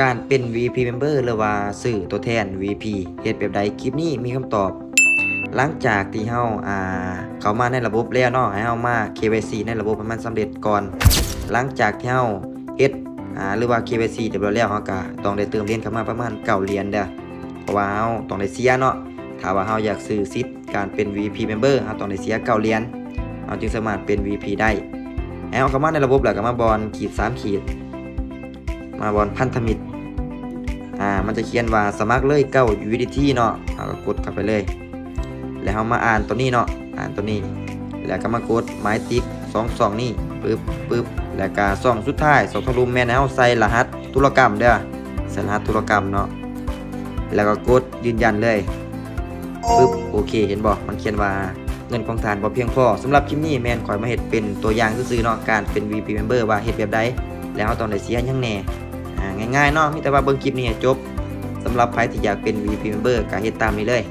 ການເປັນ ວີໄອພີ ເມັມເບີ ຫຼືວ່າຊື່ຕົວແທນ ວີໄອພີ ເຮັດແບບໃດ? ຄລິບນີ້ມີຄຳຕອບ. ຫຼັງຈາກທີ່ເຮົາ ອ່າ ເຂົ້າມາໃນລະບົບແລ້ວເນາະ, ໃຫ້ເຮົາມາ ເຄວາຍຊີ ໃນລະບົບໃຫ້ມັນສຳເລັດກ່ອນ. ຫຼັງຈາກທີ່ເຮົາເຮັດ ອ່າ ຫຼືວ່າ ເຄວາຍຊີ ຮຽບຮ້ອຍແລ້ວ, ເຮົາກະຕ້ອງໄດ້ເຕີມຫຼຽນເຂົ້າມາປະມານເກົ້າຫຼຽນເດີ້ ເພາະວ່າເຮົາຕ້ອງໄດ້ເສຍເນາະ. ຖ້າວ່າເຮົາຢາກຊື້ສິດການເປັນ ວີໄອພີ ເມັມເບີ ເຮົາຕ້ອງໄດ້ເສຍເກົ້າຫຼຽນ ເຮົາຈຶ່ງສາມາດເປັນ ວີໄອພີ ໄດ້. ໃຫ້ເຮົາເຂົ້າມາໃນລະບົບ ແລ້ວກໍມາບ່ອນຂີດສາມຂີດ ມາບ່ອນພັນທະມິດ ອ່າ ມັນຈະຂຽນວ່າສະໝັກເລີຍເກົ້າ ຢູເອັສດີທີ ເນາະ, ເຮົາກໍກົດເຂົ້າໄປເລີຍ. ແລ້ວເຮົາມາອ່ານຕົວນີ້ເນາະ, ອ່ານຕົວນີ້ ແລ້ວກໍມາກົດໝາຍຕິກສອງຊ່ອງນີ້ ປຶບ ປຶບ ແລ້ວກໍຊ່ອງສຸດທ້າຍ ຊ່ອງທະລຸມ ແມ່ນໃຫ້ເຮົາໃສ່ລະຫັດທຸລະກຳເດີ້, ໃສ່ລະຫັດທຸລະກຳເນາະ, ແລ້ວກໍກົດຢືນຢັນເລີຍ. ປຶບ ໂອເຄ ເຫັນບໍ່? ມັນຂຽນວ່າເງິນຂອງທ່ານບໍ່ພຽງພໍ. ສຳລັບຄລິບນີ້ແມ່ນຂ້ອຍມາເຮັດເປັນຕົວຢ່າງຊື່ໆເນາະ, ການເປັນ ວີໄອພີ ເມັມເບີ ວ່າເຮັດແບບໃດ ແລ້ວເຮົາຕ້ອງໄດ້ເສຍຫຍັງແດ່. ອ່າ ງ່າຍໆເນາະ, ມີແຕ່ວ່າເບິ່ງຄລິບນີ້ໃຫ້ຈົບ. ສຳລັບໃຜທີ່ຢາກເປັນ ວີໄອພີ ເມັມເບີ ກໍເຮັດຕາມນີ້ເລີຍ.